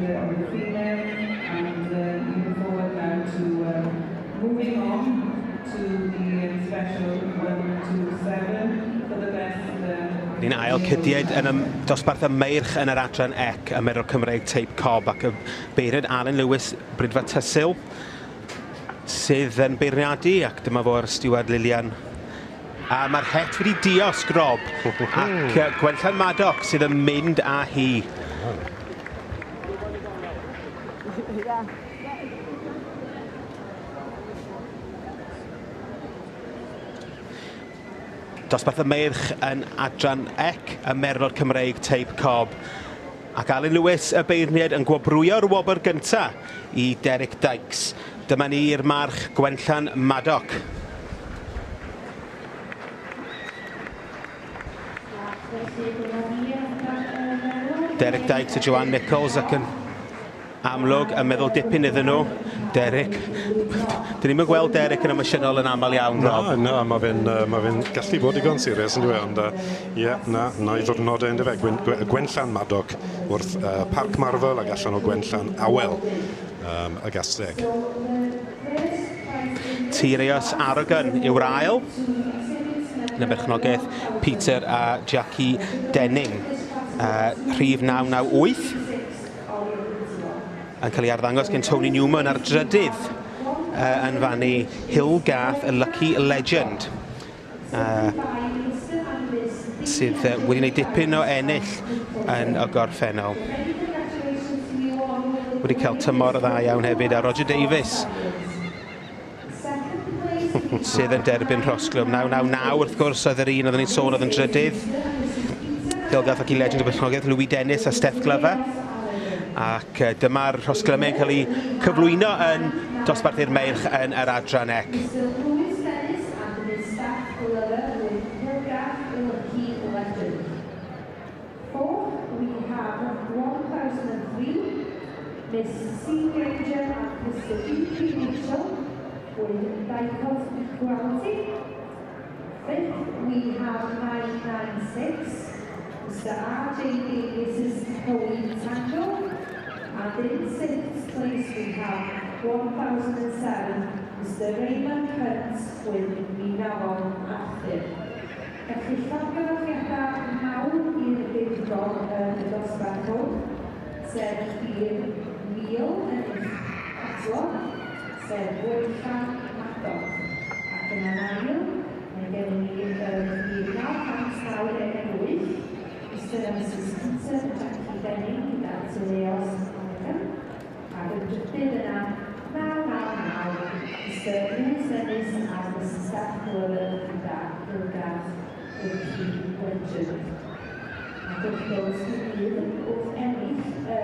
the, on the female, and looking forward now to moving on to the special 127 for the best. Ni'n ail cydied yn y dosbarth y meirch yn yr adran ec, y Merlod Cymreig teip Cob, ac y beirniad Alan Lewis Brydfa Tysil sydd yn beirniadu, ac dyma fo'r stiward Lilian. A mae'r het wedi diosg, Rob, ac Gwenllian Maddock sydd yn mynd â hi. Dosbarth y meirch yn adran ec, y Merlod Cymreig teip Cob. Ac Alun Lewis, y beirniad, yn gwobrwyo'r wobr gynta i Derek Dykes. Dyma ni'r march Gwenllian Maddock. Derek Dykes a Joanne Nichols ac yn amlwg yn meddwl dipyn iddyn nhw. Derek, dyn ni'n gweld Derek yn emosiynol yn aml iawn, Rob. Na, na, mae fe'n ma fe gallu bod digon serious yn dweud, ond ie, yeah, na, na i ddwrnod e, yndyfe, Gwenllian Maddock wrth Parc Marvel ac allan o Gwenllian Awel y Gasteg. Tyrios Aragon yw'r ail, yn y berchnogaeth Peter a Jackie Denning. Rhif 998 yn cael ei arddangos gen Tony Newman ar drydydd yn fannu Hillgarth y Lucky Legend, sydd wedi gwneud dipyn o ennill yn y gorffennol. Wedi cael tymor dda iawn hefyd, a Roger Davies sydd yn derbyn rhosglwm. 999 wrth gwrs oedd yr un oedden ni'n sôn oedd yn drydydd. Hillgarth Lucky Legend o berchnogaeth Louis Dennis a Steph Glover. Ac dyma'r rhosglymau yn cael eu cyflwyno yn dosbarthu'r meirch yn yr adran ec. Fourth, we have 1003, Miss C. Granger and Mr. E. P. Mitchell with Dicot Equality. Fifth, we have 996, Mr. R. J. Davies' Holy Tango. And in sixth place, we have 1007, Mr. Raymond Hunt with Minalon Arthur. Felly llongyfarchiadau mawr i'r buddugol yn y dosbarth hwn, sef rhif 1000 yn eich catalog, sef Gwenllian Maddock. Ac yn ail, mae gennym ni y rhif 998, Mr and Mrs Peter and Jackie Denning gyda Tyleos Morgan. Ac yn drydydd yna, 999, Mr Lewis Dennis a Mrs Steph Glover gyda Hillgarth Lucky Legend. Ac wrth gwrs, mi fydd wrth ennill y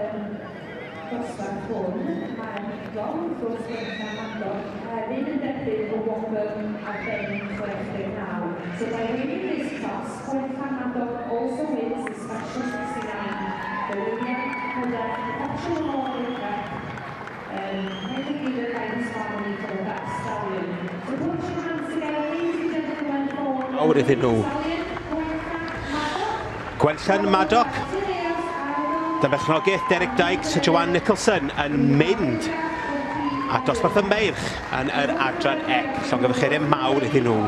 dosbarth hwn, mae'r buddugol, wrth gwrs, Gwenllian Maddock, hefyd yn derbyn y wobr arbennig 69. So by winning this class, Gwenllian Maddock also wins the special 69, the winner for the perpetual award designated by his family for the best stallion. So put your hands together, ladies and gentlemen, for Mawr iddyn nhw. Gwenllian Gwenllian Maddock, dan berchnogaeth Derek Dykes a Joanne Nicholson yn mynd a dosbarth y meirch yn yr adran ec. Llongyfarchiadau mawr iddyn nhw.